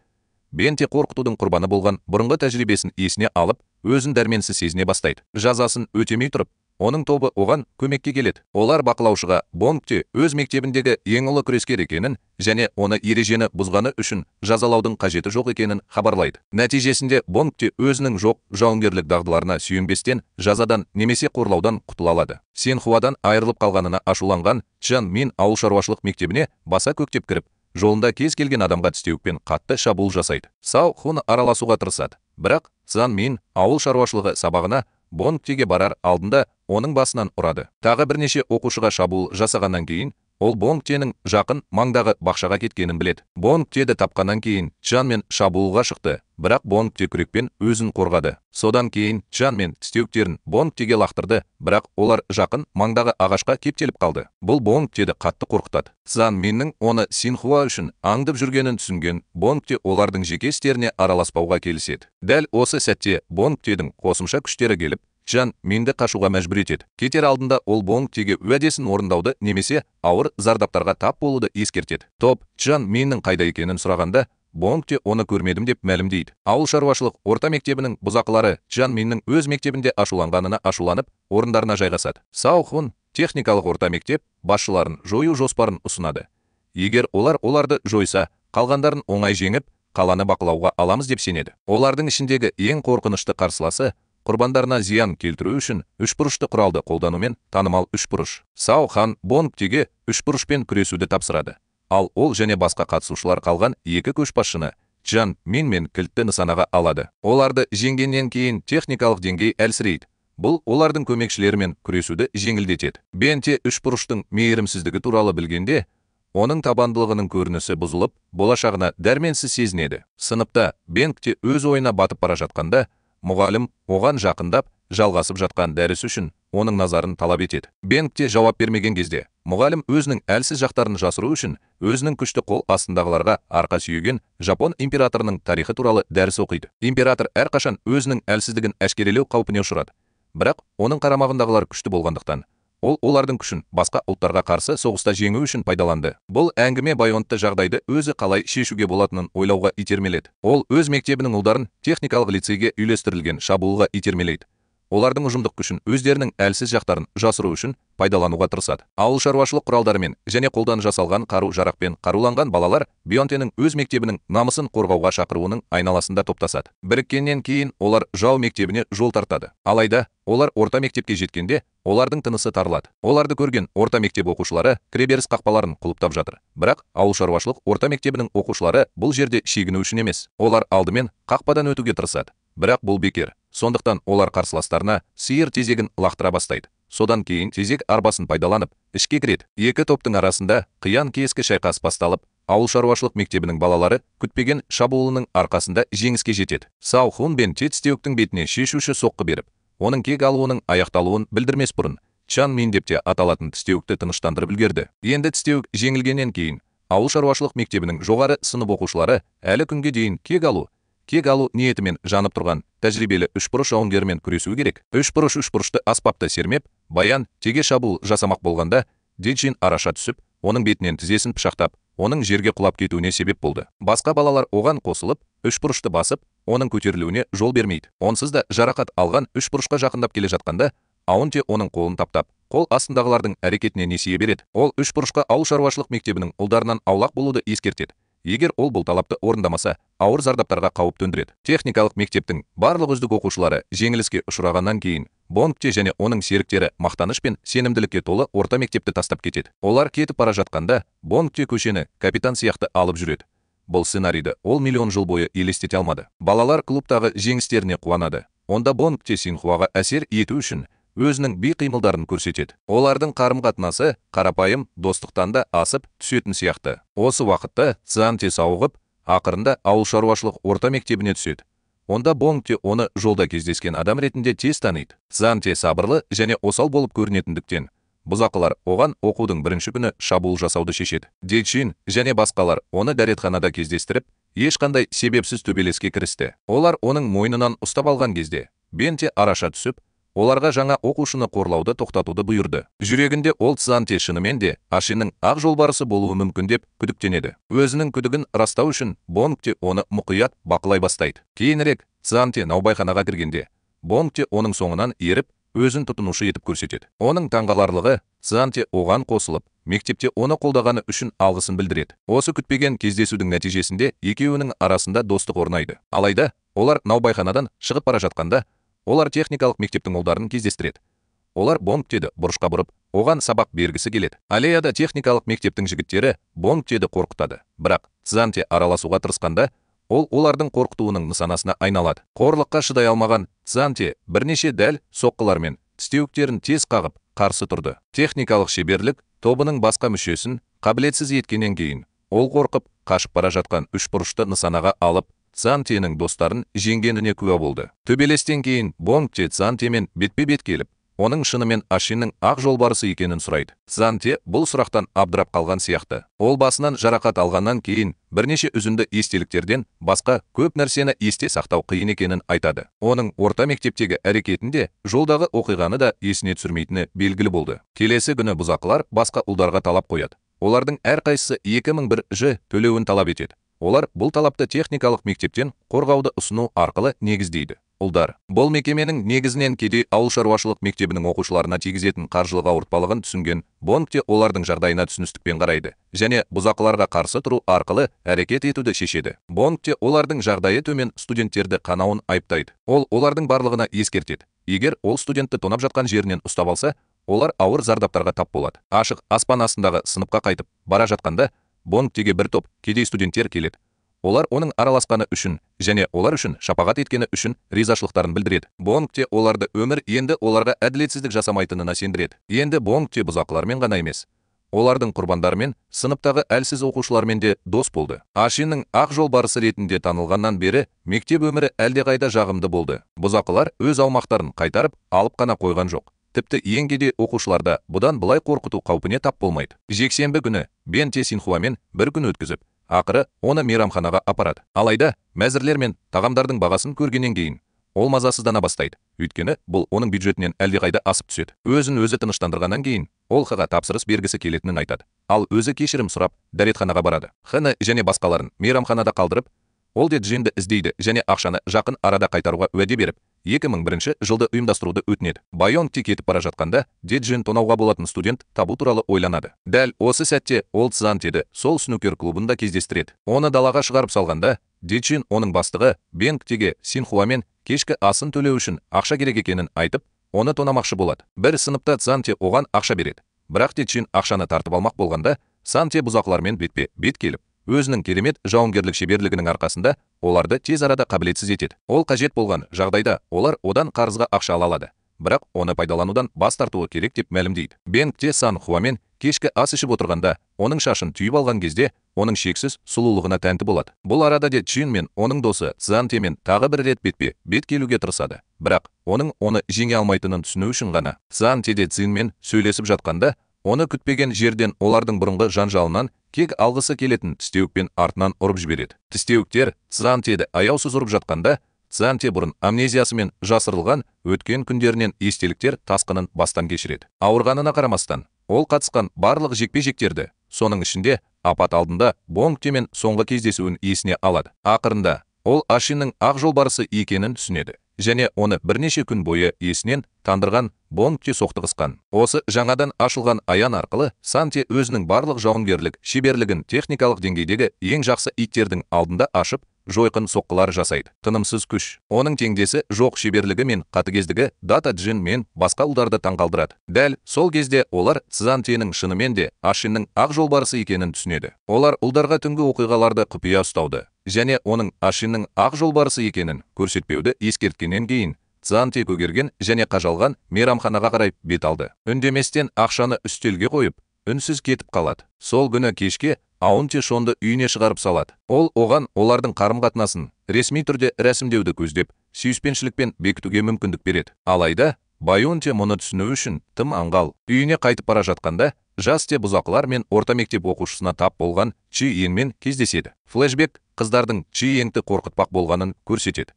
Бенте қорқытудың құрбаны болған бұрынғы тәжірибесін есіне алып, өзін дәрменсіз сезіне бастайды. Жазасын өтемей тұрып, оның тобы оған көмекке келеді. Олар бақылаушыға Бонгте өз мектебіндегі ең ұлы күрескер екенін және оны ережені бұзғаны үшін жазалаудың қажеті жоқ екенін хабарлайды. Нәтижесінде Бонгте өзінің жоқ жауынгерлік дағдыларына сүйенбестен жазадан немесе қорлаудан құтыла алады. Синхуадан айырылып қалғанына ашуланған Чжан Мин ауыл шаруашылық мектебіне баса көктеп кіріп, жолында кез келген адамға тістеуікпен қатты шабуыл жасайды. Сао Хун араласуға тырысады, бірақ Цзан Мин ауыл шаруашылығы сабағына Бонгтеге барар алдында оның басынан ұрады. Тағы бірнеше оқушыға шабуыл жасағаннан кейін, ол Бонгтенің жақын маңдағы бақшаға кеткенін біледі. Бонгтеді тапқаннан кейін Чжан Мин шабуылға шықты, бірақ Бонгте күрекпен өзін қорғады. Содан кейін Чжан Мин тістеуіктерін Бонгтеге лақтырды, бірақ олар жақын маңдағы ағашқа кептеліп қалды. Бұл Бонгтеді қатты қорқытады. Цзан Миннің оны Синхуа үшін аңдып жүргенін түсінген Бонгте олардың жеке істеріне араласпауға келіседі. Дәл осы сәтте Бонгтедің қосымша күштері келіп, Чжан Минді қашуға мәжбүр етеді. Кетер алдында ол Бонгтеге уәдесін орындауды немесе ауыр зардаптарға тап болуды ескертеді. Топ Чжан Миннің қайда екенін сұрағанда, Бонгте оны көрмедім деп мәлімдейді. Ауыл шаруашылық орта мектебінің бұзақылары Чжан Миннің өз мектебінде ашуланғанына ашуланып, орындарына жайғасады. Сао Хун техникалық орта мектеп басшыларын жою жоспарын ұсынады. Егер олар оларды жойса, қалғандарын оңай жеңіп, қаланы бақылауға аламыз деп сенеді. Олардың ішіндегі ең қорқынышты қарсыласы құрбандарына зиян келтіру үшін үшбұрышты құралды қолданумен танымал үшбұрыш. Сао Хан Бонгтеге үшбұрышпен күресуді тапсырады. Ал ол және басқа қатысушылар қалған екі көшбасшыны Чжан Мин мен кілтті нысанаға алады. Оларды жеңгеннен кейін техникалық деңгей әлсірейді. Бұл олардың көмекшілерімен күресуді жеңілдетеді. Бенте үшбұрыштың мейірімсіздігі туралы білгенде, оның табандылығының көрінісі бұзылып, болашағына дәрменсіз сезінеді. Сыныпта Бенгте өз ойына батып бара жатқанда, Мұғалім оған жақындап, жалғасып жатқан дәріс үшін оның назарын талап етеді. Бенгте жауап бермеген кезде, мұғалім өзінің әлсіз жақтарын жасыру үшін өзінің күшті қол астындағыларға арқа сүйеген жапон императорының тарихы туралы дәріс оқиды. Император әрқашан өзінің әлсіздігін әшкерелеу қаупіне ұшырады. Бірақ оның қарамағындағылар күшті болғандықтан, ол олардың күшін басқа ұлттарға қарсы соғыста жеңу үшін пайдаланды. Бұл әңгіме Байонтты жағдайды өзі қалай шешуге болатынын ойлауға итермеледі. Ол өз мектебінің ұлдарын техникалық лицейге үйлестірілген шабуылға итермелейді. Олардың ұжымдық күшін өздерінің әлсіз жақтарын жасыру үшін пайдалануға тырысады. Ауыл шаруашылық құралдарымен және қолдан жасалған қару-жарақпен қаруланған балалар Бионтенің өз мектебінің намысын қорғауға шақыруының айналасында топтасады. Біріккеннен кейін олар жау мектебіне жол тартады. Алайда олар орта мектепке жеткенде олардың тынысы тарылады. Оларды көрген орта мектеп оқушылары кіреберіс қақпаларын құлыптап жатыр. Бірақ ауыл шаруашылық орта мектебінің оқушылары бұл жерде шегіну үшін емес. Олар алдымен қақпадан өтуге тырысады. Бірақ бұл бекер. Сондықтан олар қарсыластарына сиыр тезегін лақтыра бастайды. Содан кейін тезек арбасын пайдаланып, ішке кіреді. Екі топтың арасында қиян-кескі шайқас басталып, ауыл шаруашылық мектебінің балалары күтпеген шабуылының арқасында жеңіске жетеді. Сау Хун бен Тетстеуктің бетіне шешуші соққы беріп, оның кек алуының аяқталуын білдірмес бұрын Чан Мин деп те аталатын Тістеуікті тыныштандырып үлгерді. Енді Тістеуік жеңілгеннен кейін ауыл шаруашылық мектебінің жоғары сынып оқушылары әлі күнге дейін кек алу ниетімен жанып тұрған тәжірибелі үшбұрыш жауынгермен күресуі керек. Үшбұрыш үшбұрышты аспапты сермеп, Баян теге шабуыл жасамақ болғанда, Деджин араша түсіп, оның бетінен тізесін пышақтап, оның жерге құлап кетуіне себеп болды. Басқа балалар оған қосылып, үшбұрышты басып, оның көтерілуіне жол бермейді. Онсыз да жарақат алған үшбұрышқа жақындап келе жатқанда, Аунте оның қолын таптап, қол астындағылардың әрекетіне несие береді. Ол үшбұрышқа ауыл шаруашылық мектебінің ұлдарынан аулақ болуды ескертеді. Егер ол бұл талапты орындамаса, ауыр зардаптарға қауіп төндіреді. Техникалық мектептің барлық үздік оқушылары жеңіліске ұшырағаннан кейін Бонгте және оның серіктері мақтаныш пен сенімділікке толы орта мектепті тастап кетеді. Олар кетіп бара жатқанда Бонгте көшені капитан сияқты алып жүреді. Бұл сценарийді ол миллион жыл бойы елестете алмады. Балалар клубтағы жеңістеріне қуанады. Онда Бонгте Синхуаға әсер ету үшін өзінің би қимылдарын көрсетеді. Олардың қарым-қатынасы қарапайым достықтан да асып түсетін сияқты. Осы уақытта Цзанте сауығып, ақырында ауыл шаруашылық орта мектебіне түседі. Онда Бонгте оны жолда кездескен адам ретінде тез таниды. Цзанте сабырлы және осал болып көрінетіндіктен, бұзақылар оған оқудың бірінші күні шабуыл жасауды шешеді. Дечин және басқалар оны дәретханада кездестіріп, ешқандай себепсіз төбелеске кірісті. Олар оның мойнынан ұстап алған кезде, Бенте араша түсіп, оларға жаңа оқушыны қорлауды тоқтатуды бұйырды. Жүрегінде ол Цзанте шынымен де Ашиннің ақ жолбарысы болуы мүмкін деп күдіктенеді. Өзінің күдігін растау үшін Бонгте оны мұқият бақылай бастайды. Кейінірек Цзанте наубайханаға кіргенде, Бонгте оның соңынан еріп, өзін тұтынушы етіп көрсетеді. Оның таңғаларлығы, Цзанте оған қосылып, мектепте оны қолдағаны үшін алғысын білдіреді. Осы күтпеген кездесудің нәтижесінде екеуінің арасында достық орнайды. Алайда, олар наубайханадан шығып бара жатқанда, олар техникалық мектептің ұлдарын кездестіреді. Олар Бонгтеді бұрышқа бұрып, оған сабақ бергісі келеді. Аллеяда техникалық мектептің жігіттері Бонгтеді қорқытады. Бірақ Цзанте араласуға тырысқанда, ол олардың қорқытуының нысанасына айналады. Қорлыққа шыдай алмаған Цзанте бірнеше дәл соққылармен тістеуіктерін тез қағып, қарсы тұрды. Техникалық шеберлік тобының басқа мүшесін қабілетсіз еткеннен кейін, ол қорқып, қашып бара жатқан үшбұрышты нысанаға алып, Цзантенің достарын жеңгеніне куә болды. Төбелестен кейін Бонгте Цзантемен бетпе-бет келіп, оның шынымен Ашиннің ақ жолбарысы екенін сұрайды. Цзанте бұл сұрақтан абдырап қалған сияқты. Ол басынан жарақат алғаннан кейін бірнеше үзінді естеліктерден басқа көп нәрсені есте сақтау қиын екенін айтады. Оның орта мектептегі әрекетінде жолдағы оқиғаны да есіне түсірмейтіні белгілі болды. Келесі күні бұзақылар басқа ұлдарға талап қояды. Олардың әрқайсысы 2001 ж төлеуін талап етеді. Олар бұл талапты техникалық мектептен қорғауды ұсыну арқылы негіздейді. Ұлдар, бұл мекеменің негізінен кедей ауыл шаруашылық мектебінің оқушыларына тигізетін қаржылық ауыртпалығын түсінген Бонгте олардың жағдайына түсіністікпен қарайды және бұзақыларға қарсы тұру арқылы әрекет етуді шешеді. Бонгте олардың жағдайы төмен студенттерді қанауын айыптайды. Ол олардың барлығына ескертеді. Егер ол студентті тонап жатқан жерінен ұстап алса, олар ауыр зардаптарға тап болады. Ашық аспан астындағы сыныпқа қайтып бара жатқанда Бонгтеге бір топ кедей студенттер келеді. Олар оның араласқаны үшін және олар үшін шапағат еткені үшін ризашылықтарын білдіреді. Бонгте оларды өмір енді оларға әділетсіздік жасамайтынына сендіреді. Енді Бонгте бұзақылармен ғана емес, олардың құрбандарымен, сыныптағы әлсіз оқушылармен де дос болды. Ашиннің ақ жолбарысы ретінде танылғаннан бері мектеп өмірі әлдеқайда жағымды болды. Бұзақылар өз аумақтарын қайтарып алып қана қойған жоқ. Тіпті ең кедей оқушыларда бұдан былай қорқыту қаупіне тап болмайды. Жексенбі күні Бен Те Синхуамен бір күн өткізіп, ақыры оны мейрамханаға апарады. Алайда мәзірлер мен тағамдардың бағасын көргеннен кейін ол мазасыздана бастайды. Өйткені бұл оның бюджетінен әлдеқайда асып түседі. Өзін өзі тыныштандырғаннан кейін ол Хға тапсырыс бергісі келетінін айтады. Ал өзі кешірім сұрап дәретханаға барады. Хны және басқаларын мейрамханада қалдырып, ол де Джинді іздейді және ақшаны жақын арада қайтаруға уәде беріп, 2001 жылды ұйымдастыруды өтінеді. Байонг те кетіп бара жатқанда Де Джин тонауға болатын студент табу туралы ойланады. Дәл осы сәтте ол Цзан Теді сол снукер клубында кездестіреді. Оны далаға шығарып салғанда Де Джин оның бастығы Бенг Теге Синхуамен кешкі асын төлеу үшін ақша керек екенін айтып, оны тонамақшы болады. Бір сыныпта Цзан Те оған ақша береді. Бірақ Де Джин ақшаны тартып алмақ болғанда, Цзан Те бұзақылармен бетпе бет келіп, өзінің керемет жауынгерлік шеберлігінің арқасында оларды тез арада қабілетсіз етеді. Ол қажет болған жағдайда олар одан қарызға ақша ала алады. Бірақ оны пайдаланудан бас тартуы керек деп мәлімдейді. Бенг Те Сан Хуамен кешкі ас ішіп отырғанда, оның шашын түйіп алған кезде, оның шексіз сұлулығына тәнті болады. Бұл арада Де Джин мен оның досы Цзан Темен тағы бір рет бетпе бет келуге тырысады. Бірақ оның оны жеңе алмайтынын түсіну үшін ғана. Цзан Те Де Цзинмен сөйлесіп жатқанда, оны күтпеген жерден олардың бұрынғы жанжалынан кек алғысы келетін тістеуікпен артынан ұрып жібереді. Тістеуіктер Цзан Теді аяусыз ұрып жатқанда, Цзан Те бұрын амнезиясымен жасырылған өткен күндерінен естеліктер тасқынын бастан кешіреді. Ауырғанына қарамастан, ол қатысқан барлық жекпе-жектерді, соның ішінде апат алдында Бонг Темен соңғы кездесуін есіне алады. Ақырында ол Ашиннің ақ жолбарысы екенін түсінеді және оны бірнеше күн бойы есінен тандырған Бонг Те соқтығысқан. Осы жаңадан ашылған аян арқылы Сан Те өзінің барлық жауынгерлік шеберлігін техникалық деңгейдегі ең жақсы иттердің алдында ашып, жойқын соққылар жасайды. Тынымсыз күш. Оның теңдесі жоқ шеберлігі мен қатыгездігі Дата Джин мен басқа ұлдарды таңғалдырады. Дәл сол кезде олар Цзан Тенің шынымен де Ашиннің ақ жолбарысы екенін түсінеді. Олар ұлдарға түнгі оқиғаларды құпия ұстауды және оның Ашиннің ақ жолбарысы екенін көрсетпеуді ескерткеннен кейін Цзан Те көгерген және қажалған мейрамханаға қарай бет алды. Үндеместен ақшаны үстелге қойып, үнсіз кетіп қалады. Сол күні кешке Аун Те Шонды үйіне шығарып салады. Ол оған олардың қарым-қатынасын ресми түрде рәсімдеуді көздеп, сүйіспеншілікпен бекітуге мүмкіндік береді. Алайда Байон Те мұны түсіну үшін тым аңғал. Үйіне қайтып бара жатқанда, жас Те бұзақылар мен орта мектеп оқушысына тап болған Чи Йенмен кездеседі. Флэшбек қыздардың Чи Йенді қорқытпақ болғанын көрсетеді.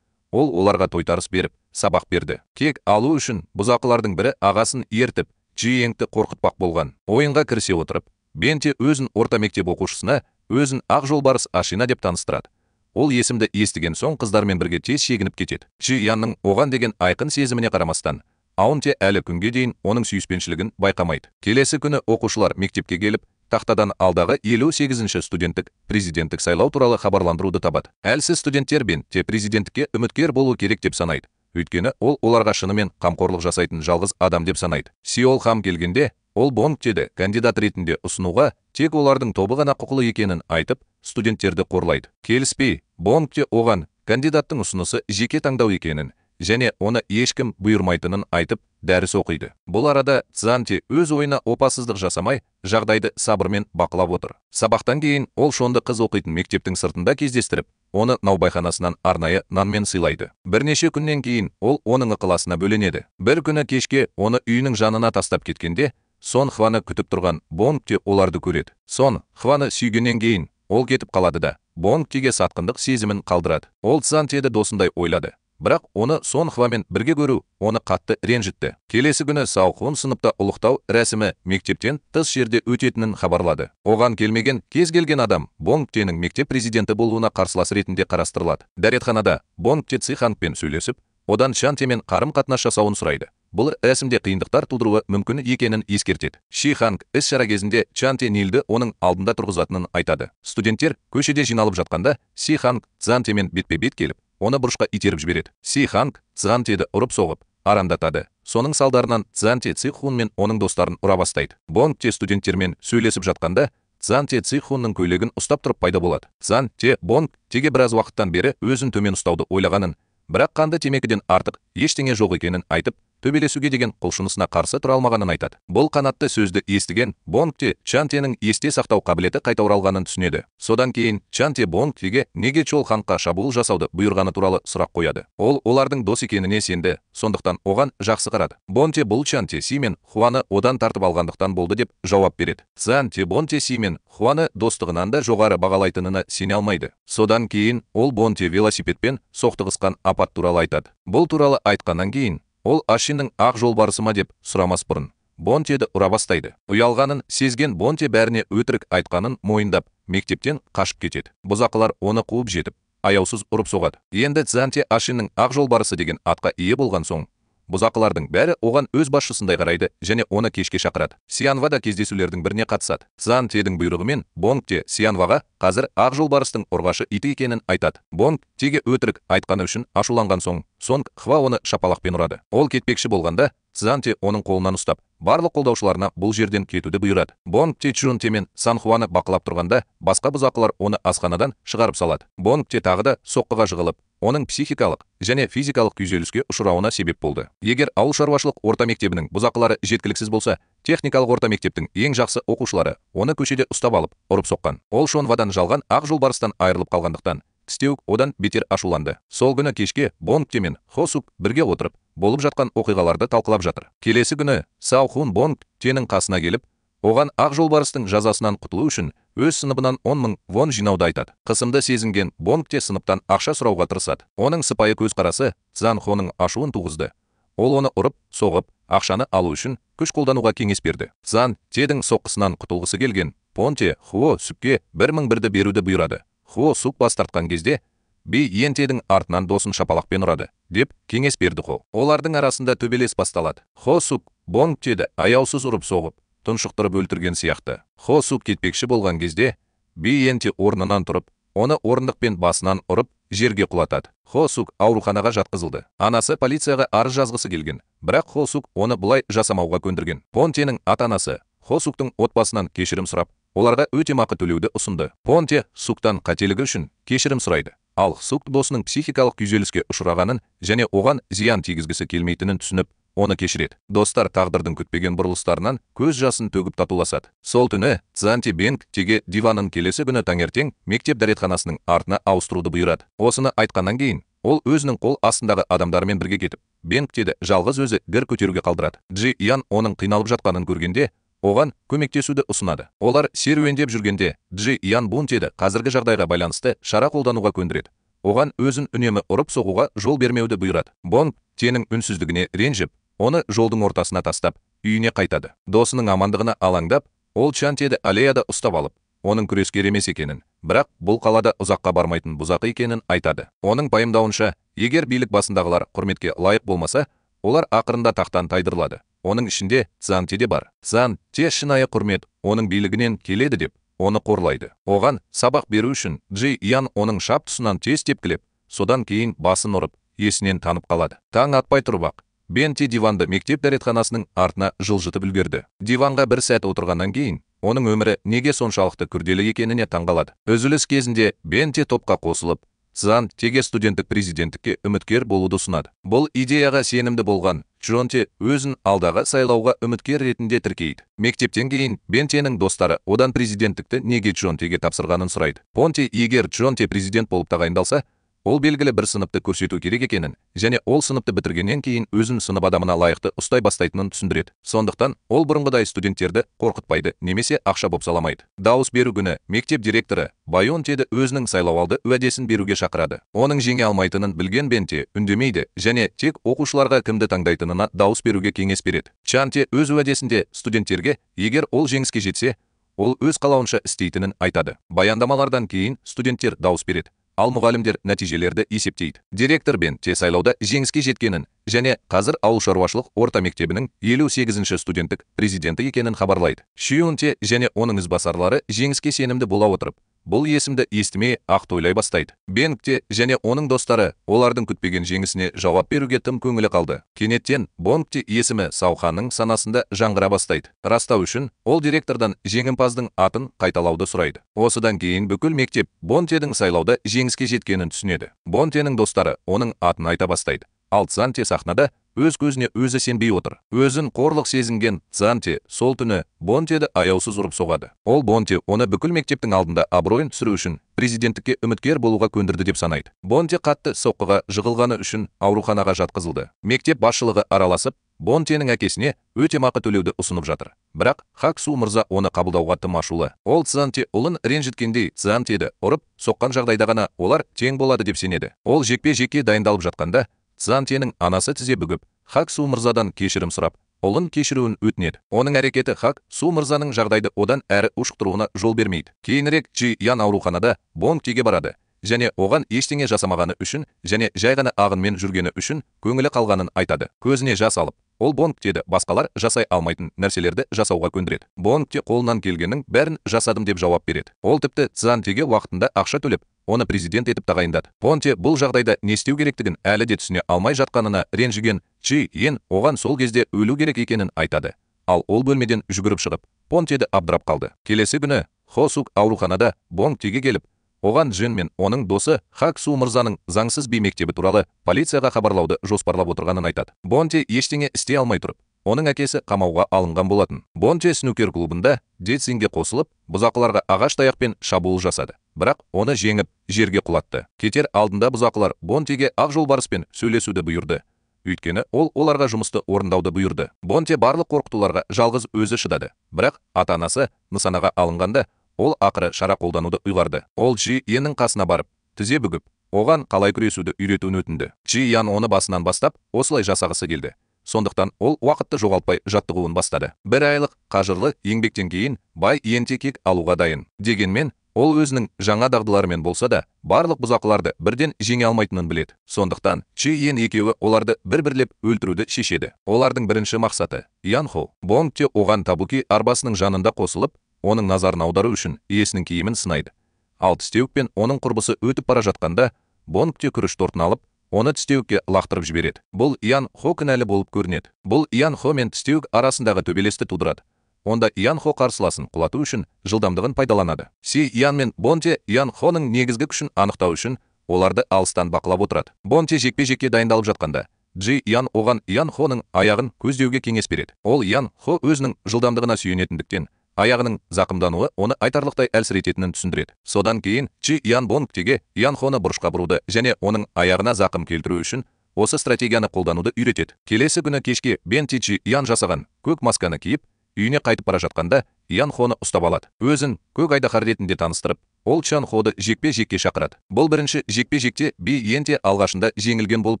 Ол оларға тойтарыс беріп, сабақ берді. Кек алу үшін бұзақылардың бірі ағасын ертіп, Чи Йенді қорқытпақ болған. Ойынға кірісе отырып, Бен Те өзін орта мектеп оқушысына, өзін ақ жолбарыс Ашина деп таныстырады. Ол есімді естіген соң қыздармен бірге тез шегініп кетеді. Чи Янның оған деген айқын сезіміне қарамастан, Аун Те әлі күнге дейін оның сүйіспеншілігін байқамайды. Келесі күні оқушылар мектепке келіп, тақтадан алдағы 58-ші студенттік президенттік сайлау туралы хабарландыруды табады. Әлсіз студенттер Бен Те президенттікке үміткер болу керек деп санайды. Өйткені ол оларға шынымен қамқорлық жасайтын жалғыз адам деп санайды. Сеол Хам келгенде, ол Бонг Теді кандидат ретінде ұсынуға тек олардың тобы ғана құқылы екенін айтып, студенттерді қорлайды. Келіспей, Бонг Те оған кандидаттың ұсынысы жеке таңдау екенін және оны ешкім бұйырмайтынын айтып, дәріс оқиды. Бұл арада Цзан Те өз ойына опасыздық жасамай, жағдайды сабырмен бақылап отыр. Сабақтан кейін ол Шонды қыз оқитын мектептің сыртында кездестіріп, оны наубайханасынан арнайы нанмен сыйлайды. Бірнеше күннен кейін ол оның ықыласына бөленеді. Бір күні кешке оны үйінің жанына тастап кеткенде, Сон Хваны күтіп тұрған Бонг Те оларды көреді. Сон Хваны сүйгеннен кейін ол кетіп қалады да, Бонг Теге сатқындық сезімін қалдырады. Ол Цзан Теді досындай ойлады. Бірақ оны Сон Хвамен бірге көру оны қатты ренжітті. Келесі күні Сао Хун сыныпта ұлықтау рәсімі мектептен тыс жерде өтетінін хабарлады. Оған келмеген кез келген адам Бонг Тенің мектеп президенті болуына қарсылас ретінде қарастырылады. Дәретханада Бонг Те Ци Хангпен сөйлесіп, одан Чан Темен қарым-қатынас жасауын сұрайды. Бұл рәсімде қиындықтар тудыруы мүмкін екенін ескертеді. Ши Ханг іс-шара кезінде Чан Те Нилді оның алдында тұрғызатынын айтады. Студенттер көшеде жиналып жатқанда Си Ханг Цзан Темен бетпе-бет келіп, оны бұрышқа итеріп жібереді. Си Ханг Цзан Теді ұрып соғып, арандатады. Соның салдарынан Цзан Те Ци Хун мен оның достарын ұра бастайды. Бонг Те студенттермен сөйлесіп жатқанда Цзан Те Ци Хунның көйлегін ұстап тұрып пайда болады. Цзан Те Бонг Теге біраз уақыттан бері өзін төмен ұстауды ойлағанын, бірақ қанды темекіден артық ештеңе жоқ екенін айтып, төбелесуге деген құлшынысына қарсы тұра алмағанын айтады. Бұл қанатты сөзді естіген Бонг Те Чан Тенің есте сақтау қабілеті қайта оралғанын түсінеді. Содан кейін Чан Те Бонг Теге неге Чол Ханға шабуыл жасауды бұйырғаны туралы сұрақ қояды. Ол олардың дос екеніне сенді, сондықтан оған жақсы қарады. Бон Те бұл Чан Те Си мен Хуаны одан тартып алғандықтан болды деп жауап береді. Цан Те Бон Те Си мен Хуаны достығынан да жоғары бағалайтынына сене алмайды. Содан кейін ол Бон Те велосипедпен соқтығысқан апат туралы айтады. Бұл туралы айтқаннан кейін ол Ашиннің ақ жолбарысы ма деп сұрамас бұрын Бон Теді ұра бастайды. Ұялғанын сезген Бон Те бәріне өтірік айтқанын мойындап, мектептен қашып кетеді. Бұзақылар оны қуып жетіп, аяусыз ұрып соғады. Енді Цзан Те Ашиннің ақ жолбарысы деген атқа ие болған соң, бұзақылардың бәрі оған өз басшысындай қарайды және оны кешке шақырады. Сианва да кездесулердің біріне қатысады. Цзан Тедің бұйрығымен Бонг Те Сианваға қазір ақ жолбарыстың ұрғашы иті екенін айтады. Бонг Теге өтірік айтқаны үшін ашуланған соң, Сонг Хва оны шапалақпен ұрады. Ол кетпекші болғанда, Цзан Те оның қолынан ұстап, барлық қолдаушыларына бұл жерден кетуді бұйырады. Бонг Те Чжун Те мен Сан Хуаны бақылап тұрғанда, басқа бұзақылар оны асханадан шығарып салады. Бонг Те тағы да соққыға жығылып, оның психикалық және физикалық күйзеліске ұшырауына себеп болды. Егер ауыл шаруашылық орта мектебінің бұзақылары жеткіліксіз болса, техникалық орта мектептің ең жақсы оқушылары оны көшеде ұстап алып, ұрып соққан. Ол Шонвадан жалған ақ жолбарыстан айырылып қалғандықтан, тістеуік одан бетер ашуланды. Сол күні кешке Бонг Те мен Хо Сук бірге отырып, болып жатқан оқиғаларды талқылап жатыр. Келесі күні Сао Хун Бонг Тенің қасына келіп, оған ақ жолбарыстың жазасынан құтылу үшін өз сыныбынан 10 мың вон жинауды айтады. Қысымды сезінген Бонг Те сыныптан ақша сұрауға тырысады. Оның сыпайы көзқарасы Цзан Хоның ашуын туғызды. Ол оны ұрып, соғып, ақшаны алу үшін күш қолдануға кеңес берді. Цзан Тедің соққысынан құтылғысы келген Пон Те Хо Сукке 1001-ді беруді бұйырады. Хо Сук бас тартқан кезде Би Йен Тедің артынан досын шапалақпен ұрады, деп кеңес берді Хо. Олардың арасында төбелес басталады. Хо Сук Бонг Теді аяусыз ұрып соғып, тұншықтырып өлтірген сияқты. Хо Сук кетпекші болған кезде Би Йен Те орнынан тұрып, оны орындықпен басынан ұрып, жерге құлатады. Хо Сук ауруханаға жатқызылды. Анасы полицияға арыз жазғысы келген, бірақ Хо Сук оны бұлай жасамауға көндірген. Пон Тенің ата-анасы Хо Суктың отбасынан кешірім сұрап, оларға өтемақы төлеуді ұсынды. Пон Те Суктан қателігі үшін кешірім сұрайды. Ал Сук досының психикалық күйзеліске ұшырағанын және оған зиян тигізгісі келмейтінін түсініп, оны кешіреді. Достар тағдырдың күтпеген бұрылыстарынан көз жасын төгіп татуласады. Сол түні Цзан Те Бенг Теге диванын келесі күні таңертең мектеп дәретханасының артына ауыстыруды бұйырады. Осыны айтқаннан кейін ол өзінің қол астындағы адамдарымен бірге кетіп, Бенг Теді жалғыз өзі гір көтеруге қалдырады. Джи Ян оның қиналып жатқанын көргенде, оған көмектесуді ұсынады. Олар серуендеп жүргенде Джи Ян Бун Теді қазіргі жағдайға байланысты шара қолдануға көндіреді. Оған өзін үнемі ұрып соғуға жол бермеуді бұйырады. Бонг Тенің үнсіздігіне ренжіп, оны жолдың ортасына тастап, үйіне қайтады. Досының амандығына алаңдап, ол Чан Теді аллеяда ұстап алып, оның күрескер емес екенін, бірақ бұл қалада ұзаққа бармайтын бұзақы екенін айтады. Оның пайымдауынша, егер билік басындағылар құрметке лайық болмаса, олар ақырында тақтан тайдырылады. Оның ішінде Цзан Те де бар. Цзан Те шынайы құрмет оның билігінен келеді деп оны қорлайды. Оған сабақ беру үшін Джи Ян оның шап тұсынан тез тепкілеп, содан кейін басын ұрып, есінен танып қалады. Таң атпай тұрып-ақ, Бен Те диванды мектеп дәретханасының артына жылжытып үлгерді. Диванға бір сәт отырғаннан кейін оның өмірі неге соншалықты күрделі екеніне таңғалады. Үзіліс кезінде Бен Те топқа қосылып, Цзан Теге студенттік президенттікке үміткер болуды ұсынады. Бұл идеяға сенімді болған Чжон Те өзін алдағы сайлауға үміткер ретінде тіркейді. Мектептен кейін Бен Тенің достары одан президенттікті неге Чжон Теге тапсырғанын сұрайды. Пон Те егер Чжон Те президент болып тағайындалса, ол белгілі бір сыныпты көрсету керек екенін және ол сыныпты бітіргеннен кейін өзін сынып адамына лайықты ұстай бастайтынын түсіндіреді. Сондықтан ол бұрынғыдай студенттерді қорқытпайды немесе ақша бопсаламайды. Дауыс беру күні мектеп директоры Байон Теді өзінің сайлауалды уәдесін беруге шақырады. Оның жеңе алмайтынын білген Бен Те үндемейді және тек оқушыларға кімді таңдайтынына дауыс беруге кеңес береді. Чан Те өз уәдесінде студенттерге егер ол жеңіске жетсе, ол өз қалауынша істейтінін айтады. Баяндамалардан кейін студенттер дауыс береді. Ал мұғалімдер нәтижелерді есептейді. Директор Бен Те сайлауда жеңіске жеткенін және қазір ауыл шаруашылық орта мектебінің 58-ші студенттік президенті екенін хабарлайды. Шиун Те және оның ізбасарлары жеңіске сенімді бола отырып, бұл есімді естімей ақ тойлай бастайды. Бенг Те және оның достары олардың күтпеген жеңісіне жауап беруге тым көңілі қалды. Кенеттен Бонг Те есімі Сауханның санасында жаңғыра бастайды. Растау үшін ол директордан жеңімпаздың атын қайталауды сұрайды. Осыдан кейін бүкіл мектеп Бон Тедің сайлауда жеңіске жеткенін түсінеді. Бон Тенің достары оның атын айта бастайды. Ал Цзан Те сахнада өз көзіне өзі сенбей отыр. Өзін қорлық сезінген Цзанте сол түні Бонтеді аяусыз ұрып соғады. Ол Бонте оны бүкіл мектептің алдында абыройын түсіру үшін президенттікке үміткер болуға көндірді деп санайды. Бонте қатты соққыға жығылғаны үшін ауруханаға жатқызылды. Мектеп басшылығы араласып, Бонтенің әкесіне өтемақы төлеуді ұсынып жатыр. Бірақ Хак Су мырза оны қабылдауға тым ашулы. Ол Цзанте ұлын ренжіткендей Цзантеді ұрып соққан жағдайда ғана олар тең болады деп сенеді. Ол жекпе-жекке дайындалып жатқанда Цзантенің анасы тізе бүгіп, Хак Су мырзадан кешірім сұрап, ұлын кешіруін өтінеді. Оның әрекеті Хак Су мырзаның жағдайды одан әрі ушықтыруына жол бермейді. Кейінірек Джи Ян ауруханада Бонг-Теге барады және оған ештеңе жасамағаны үшін және жай ғана ағынмен жүргені үшін көңілі қалғанын айтады. Көзіне жас алып, ол Бонг-Теді басқалар жасай алмайтын нәрселерді жасауға көндіреді. Бонг-Те қолынан келгеннің бәрін жасадым деп жауап береді. Ол тіпті Цзантеге уақытында ақша төлеп, оны президент етіп тағайындады. Бонте бұл жағдайда не істеу керектігін әлі де түсіне алмай жатқанына ренжіген Чи Йен оған сол кезде өлу керек екенін айтады. Ал ол бөлмеден жүгіріп шығып, Бонтеді абдырап қалды. Келесі күні Хо Сук ауруханада Бонг-Теге келіп, оған Джин мен оның досы Хак Су мырзаның заңсыз би мектебі туралы полицияға хабарлауды жоспарлап отырғанын айтады. Бонте ештеңе істей алмай тұрып, оның әкесі қамауға алынған болатын. Бонте снукер клубында Децинге қосылып, бұзақыларға ағаш таяқпен шабуыл жасады. Бірақ оны жеңіп, жерге құлатты. Кетер алдында бұзақылар Бонтеге ақ жолбарыспен сөйлесуді бұйырды. Өйткені ол оларға жұмысты орындауды бұйырды. Бонте барлық қорқытуларға жалғыз өзі шыдады. Бірақ ата-анасы нысанаға алынғанда ол ақыры шара қолдануды ұйғарды. Ол Джи Йеннің қасына барып, тізе бүгіп, оған қалай күресуді үйретуін өтінді. Джи Ян оны басынан бастап, осылай жасағысы келді. Сондықтан ол уақытты жоғалтпай жаттығуын бастады. Бір айлық қажырлы еңбектен кейін Бай Йенте кек алуға дайын. Дегенмен, ол өзінің жаңа дағдыларымен болса да, барлық бұзақыларды бірден жеңе алмайтынын біледі. Сондықтан Чи Йен екеуі оларды бір-бірлеп өлтіруді шешеді. Олардың бірінші мақсаты Ян Хо. Бонг-Те оған табуки арбасының жанында қосылып, оның назарын аудару үшін иесінің киімін сынайды. Ал тістеуік пен оның құрбысы өтіп бара жатқанда, Бонг-Те күріш тортын алып, оны тістеуікке лақтырып жібереді. Бұл Ян Хо кінәлі болып көрінеді. Бұл Ян Хо мен тістеуік арасындағы төбелесті тудырады. Онда Ян Хо қарсыласын құлату үшін жылдамдығын пайдаланады. Си Ян мен Бонте Ян Хоның негізгі күшін анықтау үшін оларды алыстан бақылап отырады. Бонте жекпе-жекке дайындалып жатқанда, Джи Ян оған Ян Хоның аяғын көздеуге кеңес береді. Ол Ян Хо өзінің жылдамдығына сүйенетіндіктен аяғының зақымдануы оны айтарлықтай әлсірететінін түсіндіреді. Содан кейін Чи Ян Бонг-Теге Ян Хоны бұрышқа бұруды және оның аяғына зақым келтіру үшін осы стратегияны қолдануды үйретеді. Келесі күні кешке Бенти Чи Ян жасаған көк масканы киіп, үйіне қайтып бара жатқанда Ян Хоны ұстап алады. Өзін көк айдаһар ретінде таныстырып, ол Чан Ходы жекпе-жекке шақырады. Бұл бірінші жекпе-жекте Би Йенте алғашында жеңілген болып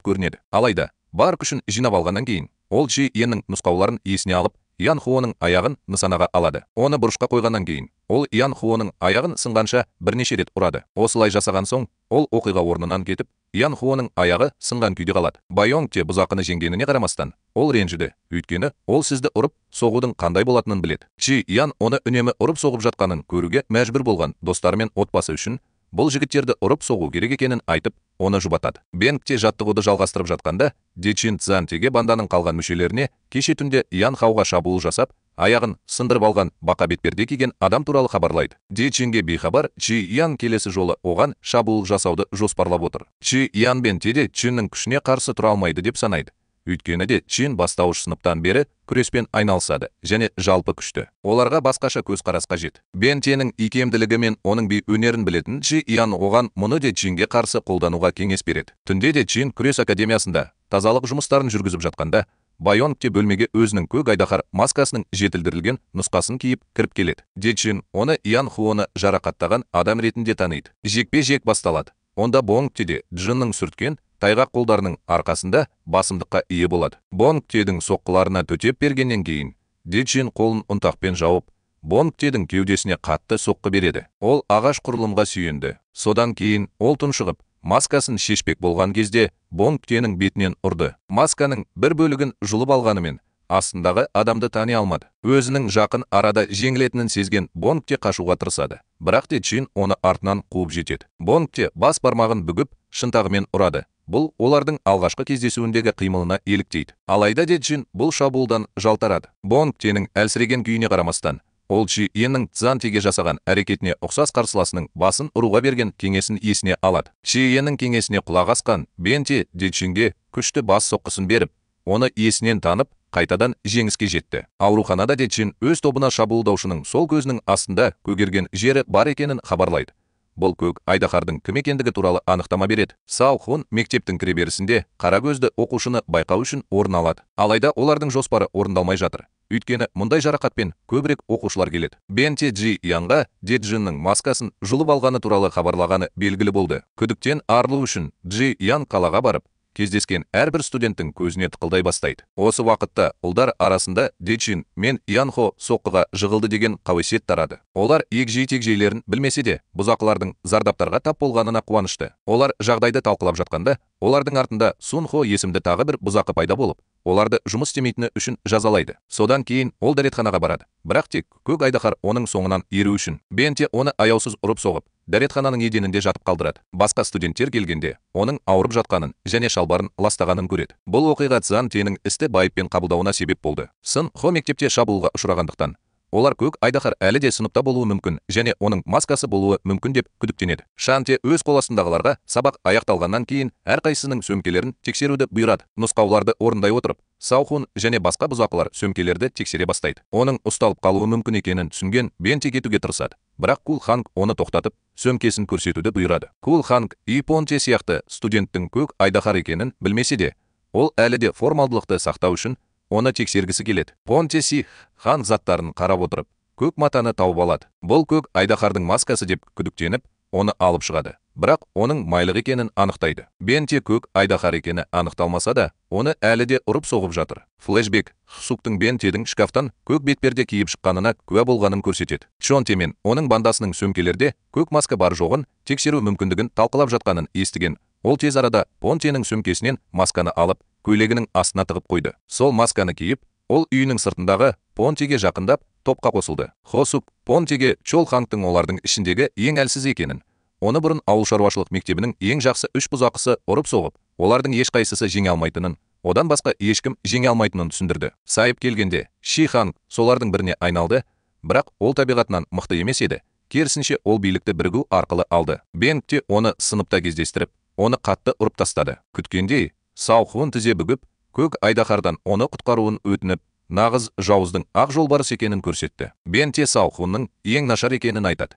көрінеді. Алайда бар күшін жинап алғаннан кейін, ол Чи Йеннің нұсқауларын есіне алып, Ян Хоның аяғын нысанаға алады. Оны бұрышқа қойғаннан кейін, ол Ян Хоның аяғын сынғанша бірнеше рет ұрады. Осылай жасаған соң, ол оқиға орнынан кетіп, Ян Хоның аяғы сынған күйде қалады. Байонг-Те бұзақыны жеңгеніне қарамастан, ол ренжіді. Өйткені ол сізді ұрып соғудың қандай болатынын біледі. Чи Ян оны үнемі ұрып соғып жатқанын көруге мәжбүр болған достары мен отбасы үшін бұл жігіттерді ұрып соғу керек екенін айтып, оны жұбатады. Бенг-Те жаттығуды жалғастырып жатқанда, Дечин Цзантеге банданың қалған мүшелеріне кеше түнде Ян Хауға шабуыл жасап, аяғын сындырып алған бақа бетперде киген адам туралы хабарлайды. Дечинге бейхабар Чи Ян келесі жолы оған шабуыл жасауды жоспарлап отыр. Чи Ян бен Теде Чиннің күшіне қарсы тұра алмайды деп санайды. Өйткені де Чин бастауыш сыныптан бері күреспен айналысады және жалпы күшті. Оларға басқаша көзқарас қажет. Бен Тенің икемділігі мен оның би өнерін білетін Чи Ян оған мұны де Чинге қарсы қолдануға кеңес береді. Түнде де Чин күрес академиясында тазалық жұмыстарын жүргізіп жатқанда, Байонг-Те бөлмеге өзінің көк айдаһар маскасының жетілдірілген нұсқасын киіп кіріп келеді. Дечин оны Ян Хуоны жарақаттаған адам ретінде таниды. Жекпе-жек басталады. Онда Бонг-Те де Джиннің сүрткен тайғақ қолдарының арқасында басымдыққа ие болады. Бонг-Тедің соққыларына төтеп бергеннен кейін, Дечин қолын ұнтақпен жауып, Бонг-Тедің кеудесіне қатты соққы береді. Ол ағаш құрылымға сүйенді. Содан кейін ол тұншығып, маскасын шешпек болған кезде Бонг-Тенің бетінен ұрды. Масканың бір бөлігін жұлып алғанымен, астындағы адамды тани алмады. Өзінің жақын арада жеңілетінін сезген Бонг-Те қашуға тырысады. Бірақ те Чин оны артынан қуып жетеді. Бонг-Те бас бармағын бүгіп, шынтағымен ұрады. Бұл олардың алғашқы кездесуіндегі қимылына еліктейді. Алайда де Чин бұл шабуылдан жалтарады. Бонг-Тенің әлсіреген күйіне қарамастан, ол Чи Йеннің Цзантеге жасаған әрекетіне ұқсас қарсыласының басын ұруға берген кеңесін есіне алады. Чи Йеннің кеңесіне құлақ асқан Бенте Дечинге күшті бас соққысын беріп, оны есінен танып, қайтадан жеңіске жетті. Ауруханада Дечин өз тобына шабуылдаушының сол көзінің астында көгерген жері бар екенін хабарлайды. Бұл көк айдаһардың кім екендігі туралы анықтама береді. Сао Хун мектептің кіреберісінде қара көзді оқушыны байқау үшін орын алады. Алайда олардың жоспары орындалмай жатыр. Өйткені мұндай жарақатпен көбірек оқушылар келеді. Бенте Джи Янға Деджиннің маскасын жұлып алғаны туралы хабарлағаны белгілі болды. Күдіктен арылу үшін Джи Ян қалаға барып, кездескен әрбір студенттің көзіне тықылдай бастайды. Осы уақытта ұлдар арасында Дечин мен Янхо соққыға жығылды деген қауесет тарады. Олар егжей-тегжейлерін білмесе де, бұзақылардың зардаптарға тап болғанына қуанышты. Олар жағдайды талқылап жатқанда, олардың артында Сунхо есімді тағы бір бұзақы пайда болып, оларды жұмыс істемейтіні үшін жазалайды. Содан кейін ол дәретханаға барады. Бірақ тек көк айдаһар оның соңынан еру үшін. Бенте оны аяусыз ұрып соғып, дәретхананың еденінде жатып қалдырады. Басқа студенттер келгенде оның ауырып жатқанын және шалбарын ластағанын көреді. Бұл оқиға Цзан Тенің істі байыппен қабылдауына себеп болды. Сын Хо мектепте шабуылға ұшырағандықтан, олар көк айдаһар әлі де сыныпта болуы мүмкін және оның маскасы болуы мүмкін деп күдіктенеді. Шанте өз қол астындағыларға сабақ аяқталғаннан кейін әрқайсысының сөмкелерін тексеруді бұйырады. Нұсқауларды орындай отырып, Сао Хун және басқа бұзақылар сөмкелерді тексере бастайды. Оның ұсталып қалуы мүмкін екенін түсінген Бенте кетуге тырысады. Бірақ Кул Ханг оны тоқтатып, сөмкесін көрсетуді бұйырады. Кул Ханг И Понте сияқты студенттің көк айдаһар екенін білмесе де, ол әлі де формалдылықты сақтау үшін оны тексергісі келеді. Понте Си Хан заттарын қарап отырып, көк матаны тауып алады. Бұл көк айдаһардың маскасы деп күдіктеніп, оны алып шығады. Бірақ оның майлық екенін анықтайды. Бенте көк айдаһар екені анықталмаса да, оны әлі де ұрып соғып жатыр. Флешбек Хсуктың Бентедің шкафтан көк бетперде киіп шыққанына куә болғанын көрсетеді. Чонте мен оның бандасының сөмкелерде көк маска бар жоғын тексеру мүмкіндігін талқылап жатқанын естіген. Ол тез арада Понтенің сөмкесінен масканы алып, көйлегінің астына тығып қойды. Сол масканы киіп, ол үйінің сыртындағы Понтеге жақындап, топқа қосылды. Хосук Понтеге Чол Хангтың олардың ішіндегі ең әлсіз екенін, оны бұрын ауыл шаруашылық мектебінің ең жақсы үш бұзақысы ұрып соғып, олардың ешқайсысы жеңе алмайтынын, одан басқа ешкім жеңе алмайтынын түсіндірді. Сайып келгенде, Ши Ханг солардың біріне айналды, бірақ ол табиғатынан мықты емес еді. Керісінше ол билікті бірігу арқылы алды. Бенг те оны сыныпта кездестіріп, оны қатты ұрып тастады. Күткендей, Сао Хун тізе бүгіп, көк айдаһардан оны құтқаруын өтініп, нағыз жауыздың ақ жолбарыс екенін көрсетті. Бенте Сао Хунның ең нашар екенін айтады.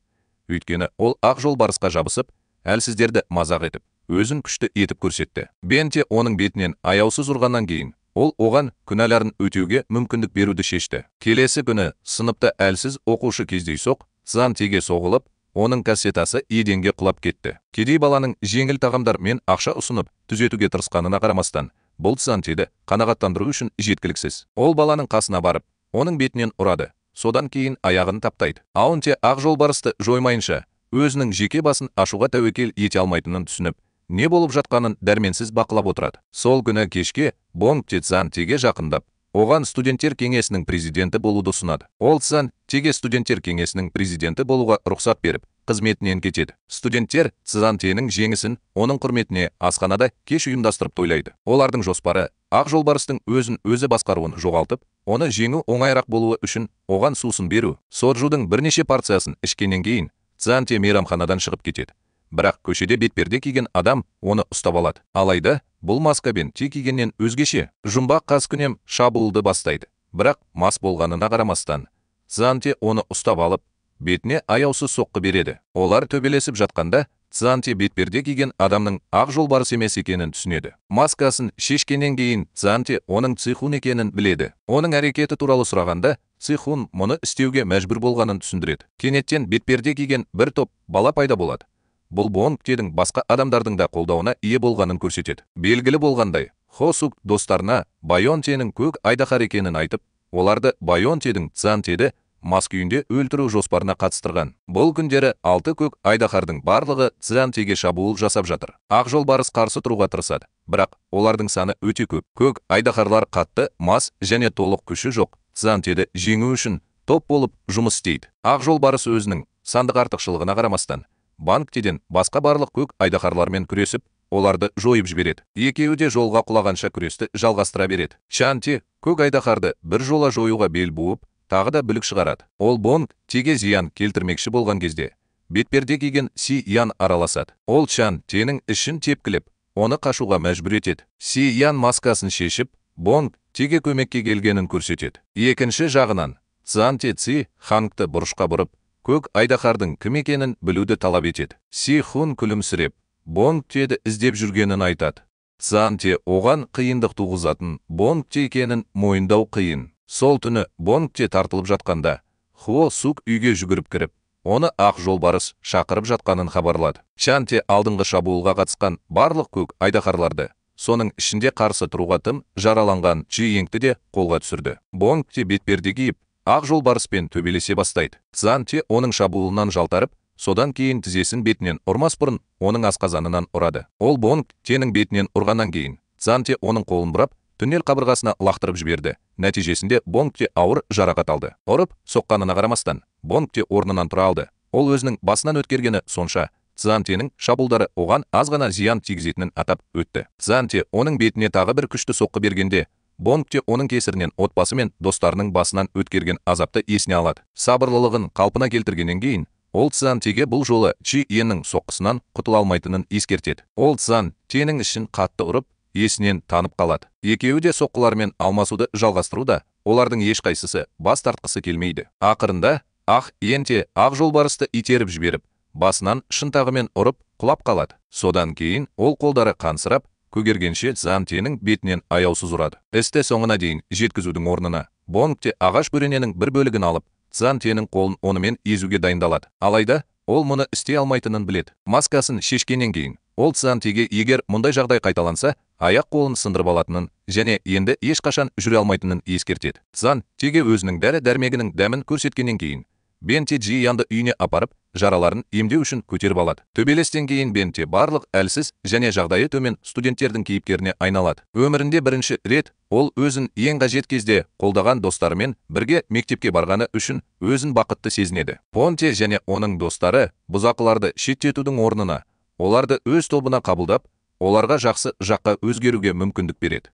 Өйткені ол ақ жолбарысқа жабысып, әлсіздерді мазақ етіп, өзін күшті етіп көрсетті. Бенте оның бетінен аяусыз ұрғаннан кейін, ол оған күнәларын өтеуге мүмкіндік беруді шешті. Келесі күні сыныпта әлсіз оқушы кездейсоқ Цзан Теге соғылып, оның кассетасы еденге құлап кетті. Кедей баланың жеңіл тағамдар мен ақша ұсынып, түзетуге тырысқанына қарамастан, бұл Цзан Теді қанағаттандыру үшін жеткіліксіз. Ол баланың қасына барып, оның бетінен ұрады. Содан кейін аяғын таптайды. Аунте ақ жолбарысты жоймайынша, өзінің жеке басын ашуға тәуекел ете алмайтынын түсініп, не болып жатқанын дәрменсіз бақылап отырады. Сол күні кешке Бонг Те Цзан Теге жақындап, оған студенттер кеңесінің президенті болуды ұсынады. Ол Цзан Теге студенттер кеңесінің президенті болуға рұқсат беріп, қызметінен кетеді. Студенттер Цзан Тенің жеңісін оның құрметіне асханада кеш ұйымдастырып тойлайды. Олардың жоспары ақ жолбарыстың өзін өзі басқаруын жоғалтып, оны жеңу оңайырақ болуы үшін оған сусын беру. Соджудың бірнеше порциясын ішкеннен кейін Цзан Те мейрамханадан шығып кетеді. Бірақ көшеде бетперде киген адам оны ұстап алады. Алайда бұл маска Бенте кигеннен өзгеше. Жұмбақ қаскүнем шабуылды бастайды. Бірақ мас болғанына қарамастан, Цзан Те оны ұстап алып, бетіне аяусыз соққы береді. Олар төбелесіп жатқанда, Цзан Те бетперде киген адамның ақ жолбарыс емес екенін түсінеді. Маскасын шешкеннен кейін Цзан Те оның Цихун екенін біледі. Оның әрекеті туралы сұрағанда, Цихун мұны істеуге мәжбүр болғанын түсіндіреді. Кенеттен бетперде киген бір топ бала пайда болады. Бұл Бонг Тедің басқа адамдардың да қолдауына ие болғанын көрсетеді. Белгілі болғандай, Хосук достарына Байон Тенің көк айдаһар екенін айтып, оларды Байон Тедің Цзан Теді мас күйінде өлтіру жоспарына қатыстырған. Бұл күндері алты көк айдаһардың барлығы Цзан Теге шабуыл жасап жатыр. Ақ жолбарыс қарсы тұруға тырысады, бірақ олардың саны өте көп. Көк айдаһарлар қатты, мас және толық күші жоқ. Цзан Теді жеңу үшін топ болып жұмыс істейді. Ақ жолбарыс өзінің сандық артықшылығына қарамастан, Банк Теден басқа барлық көк айдаһарлармен күресіп, оларды жойып жібереді. Екеуі де жолға құлағанша күресті жалғастыра береді. Чан Те көк айдаһарды бір жола жоюға бел буып, тағы да бүлік шығарады. Ол Бонг Теге зиян келтірмекші болған кезде, бетперде киген Си Ян араласады. Ол Чан Тенің ішін тепкілеп, оны қашуға мәжбүр етеді. Си Ян маскасын шешіп, Бонг Теге көмекке келгенін көрсетеді. Екінші жағынан, Цзан Те Ци Хангты бұрышқа бұрып, көк айдаһардың кім екенін білуді талап етеді. Си Хун күлімсіреп, Бонг Теді іздеп жүргенін айтады. Цзан Те оған қиындық туғызатын Бонг Те екенін мойындау қиын. Сол түні Бонг Те тартылып жатқанда, Хуо Сук үйге жүгіріп кіріп, оны ақ жолбарыс шақырып жатқанын хабарлады. Чан Те алдыңғы шабуылға қатысқан барлық көк айдаһарларды, соның ішінде қарсы тұруға тым жараланған Чи Йенгті де қолға түсірді. Бонг Те бетперде киіп, ақ жолбарыспен төбелесе бастайды. Цзан Те оның шабуылынан жалтарып, содан кейін тізесін бетінен ұрмас бұрын оның асқазанынан ұрады. Ол Бонг Тенің бетінен ұрғаннан кейін Цзан Те оның қолын бұрап, туннель қабырғасына лақтырып жіберді. Нәтижесінде Бонг Те ауыр жарақат алды. Ұрып соққанына қарамастан, Бонг Те орнынан тұра алды. Ол өзінің басынан өткергені сонша, Цзан Тенің шабуылдары оған аз ғана зиян тигізетінін атап өтті. Цзан Те оның бетіне тағы бір күшті соққы бергенде, Бонг Те оның кесірінен отбасы мен достарының басынан өткерген азапты есіне алады. Сабырлылығын қалпына келтіргеннен кейін, ол Цзан Теге бұл жолы Чи Йеннің соққысынан құтыла алмайтынын ескертеді. Ол Цзан Тенің ішін қатты ұрып, есінен танып қалады. Екеуі де соққылармен алмасуды жалғастыруда, олардың ешқайсысы бас тартқысы келмейді. Ақырында Ақ Йен Те ақ жолбарысты итеріп жіберіп, басынан шынтағымен ұрып құлап қалады. Содан кейін ол қолдары қансырап, көгергенше Цзан Тенің бетінен аяусыз ұрады. Істі соңына дейін жеткізудің орнына Бонг Те ағаш бөрененің бір бөлігін алып, Цзан Тенің қолын онымен езуге дайындалады. Алайда ол мұны істей алмайтынын біледі. Маскасын шешкеннен кейін ол Цзан Теге егер мұндай жағдай қайталанса, аяқ қолын сындырып алатынын және енді ешқашан жүре алмайтынын ескертеді. Цзан Теге өзінің дәрі-дәрмегінің дәмін көрсеткеннен кейін Бен Те Джи Янды үйіне апарып, жараларын емдеу үшін көтеріп алады. Төбелестен кейін Бен Те барлық әлсіз және жағдайы төмен студенттердің кейіпкеріне айналады. Өмірінде бірінші рет ол өзін ең қажет кезде қолдаған достарымен бірге мектепке барғаны үшін өзін бақытты сезінеді. Понте және оның достары бұзақыларды шеттетудің орнына оларды өз тобына қабылдап, оларға жақсы жаққа өзгеруге мүмкіндік береді.